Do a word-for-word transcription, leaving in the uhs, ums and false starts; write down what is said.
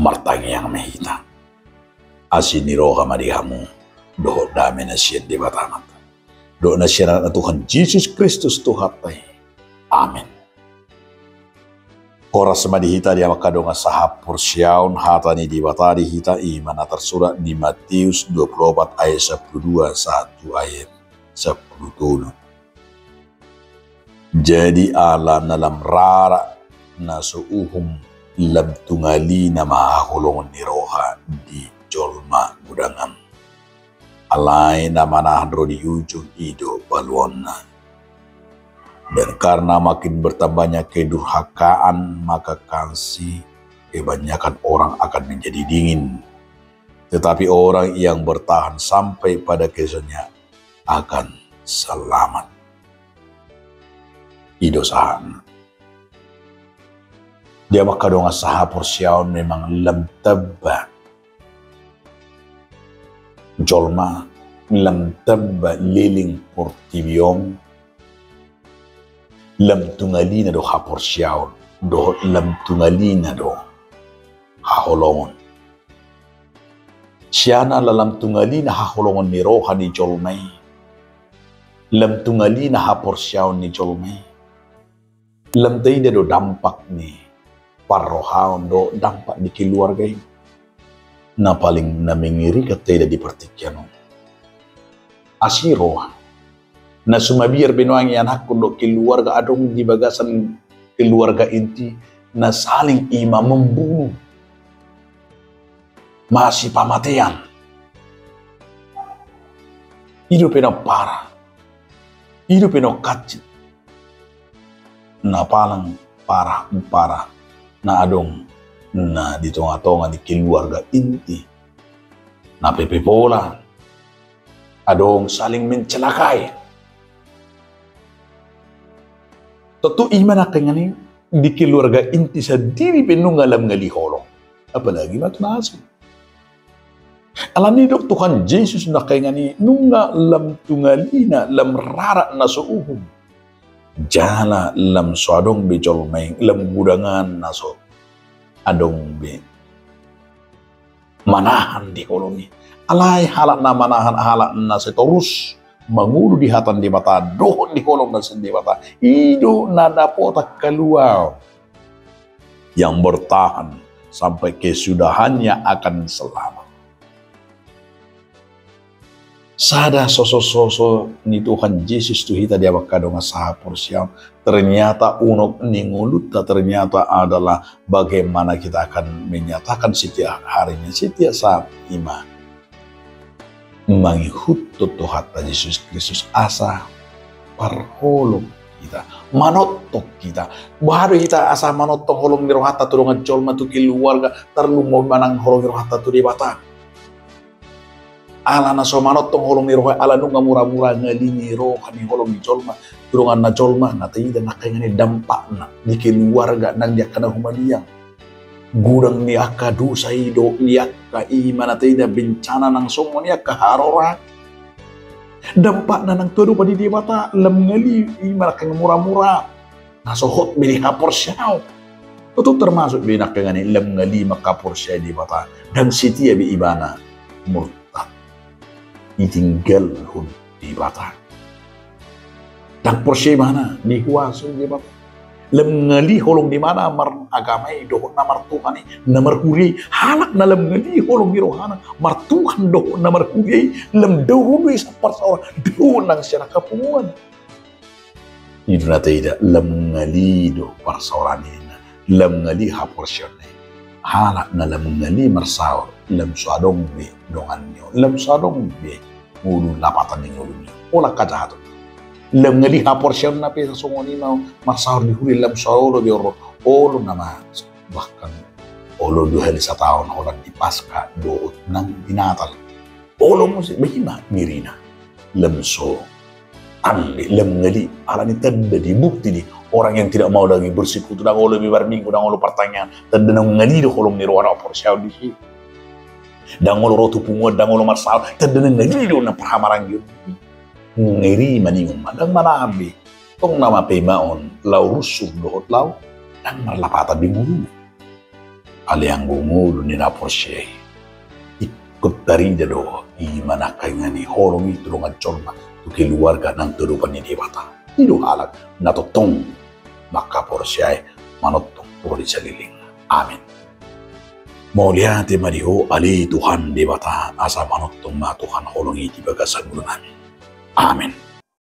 Martangiang ma hita. Asi ni roha ma di hamu dohot dame na sian Debata Amanta dohot na sian Anakna Tuhan Jesus Kristus Tuhanta i. Amen. Horas ma di hita di angka dongan sahaporseaon. Hata ni Debata di hita i ma na tarsurat di Matius dua pulu opat ayat sampulu dua sahat tu ayat sampulu tolu. Jadi ala na lam rara na so uhum, lam tungalina ma haholongon ni roha di jolma gudangan. Alai na manahan ro di ujung i do paluaonna. Dan karena makin bertambahnya kedurhakaan, maka kasih kebanyakan orang akan menjadi dingin. Tetapi orang yang bertahan sampai pada keselnya akan selamat. I do sahatna. Di angka dongan sahaporseaon, memang lam tamba jolma, lam tamba leleng portibi on, lam tungalina do haporseaon dohot lam tungalina do haholongon. Sian ala lam tungalina haholongon ni roha ni jolma i, lam tungalina haporseaon ni jolma i, lam taida do dampak ni parrohaon dohot dampak di keluarga i. Na paling na mengerikan taida di partingkian on, asi roha. Na so mabiar be nuaeng ianakhon dohot keluarga adong di bagasan keluarga inti, na saling ima membunuh, masi pamatean. I dope na parah. I dope na hansit. Na paling parah, parah na adong na di tongatonga ni keluarga inti. Na pe pe pola adong saling mencelakai. Tontu i ma nangkaningan i di keluarga inti sandiri pe nunga lam ngali holong, apalagi ma tu na asing. Alani didok Tuhan Jesus nangkaningan i, nunga lam tungalina, lam rara na so uhum, jala lam so adong be jolma i, lam gudangan na so adong be manahan di holong i. Alai halak na manahan, halak na sai torus mangolu di hata ni Debata dohot di holong na sian Debata, i do na dapotan haluaon. Yang bertahan sampai kesudahannya akan selamat. Sada sosososo ni Tuhan Jesus tu hita di angka dongan sahaporseaon, ternyata unok ni ngolunta ternyata adalah bagaimana kita akan menyatakan setiap harinya, setiap saat, ima mangihuthon Tuhanta Jesus Kristus asa parholong hita, manongtong hita. Boha do hita asa manongtong holong ni rohanta tu dongan jolma, tu keluarga, tarlumobi manang holong ni rohanta tu Debata? Ala na so manongtong holong ni roha i, ala nunga muramura ngali ni roha ni holong ni jolma tu donganna jolma, na taida nangkaningan i dampakna di keluarga nang di angka na humaliang. Godang ni angka dosa i dohot ni angka i ma na taida bencana nang songon i angka haroro. Dampakna nang tu adopan ni Debata, lam ngali i ma nangkaningan muramura na so hot be di haporseaon. Tontu termasuk be nangkaningan i lam ngali mangkaporseai Debata, ndang setia be ibana, murtad, ditinggalhon Debata. Ndang porsea ibana dihuasai Debata. Lam ngali holong ni ibana maragama i dohot na martuhan i, na marhuria i. Halak na lam ngali holong ni rohana martuhan dohot na marhuria i, lam dao do i sian parsaoran dohot nang sian angka punguan. I do na taida, lam ngali do parsaoran i, lam ngali haporseaonna i. Halak na lam ngali marsaor, lam so adong be donganna on, lam so adong be ngolu, lapatan ni ngoluna. Holan hajahaton. Lam ngali haporseaonna pe songon i ma, marsaor di huria, lam so olo be ro, olo nama, bahkan olo dua hali sataon, holan di Paskah dohot nang di Natal. Olo muse, bah, i ma ngerina. Lam so tanda, lam ngali, alani tanda ni bukti ni orang yang tidak mau lagi bersekutu, ndang olo be marminggu, ndang olo partangiangan, tanda na ngali do holong ni roha na haporseaon disi. Ndang olo ro tu punguan, ndang olo marsaor, tanda na ngali do na parhamaranggi on. Ngeri maningon ma, ndang manahan be. Tong nama pe ma on, laho rusur dohot laho, ndang marlapatan be ngoluna. Ale anggo ngolu ni na porsea i, ingkon tarida do i ma nangkaningan i holong i tu dongan jolma, tu keluarga nang tu adopan ni Debata. I do halak na tongtong mangkaporseai, manongtong tu ro di saleleng. Amen. Mauliate ma di Ho ale Tuhan Debata, asa manongtong ma Tuhan holong i di bagasan ngolunami. Amen.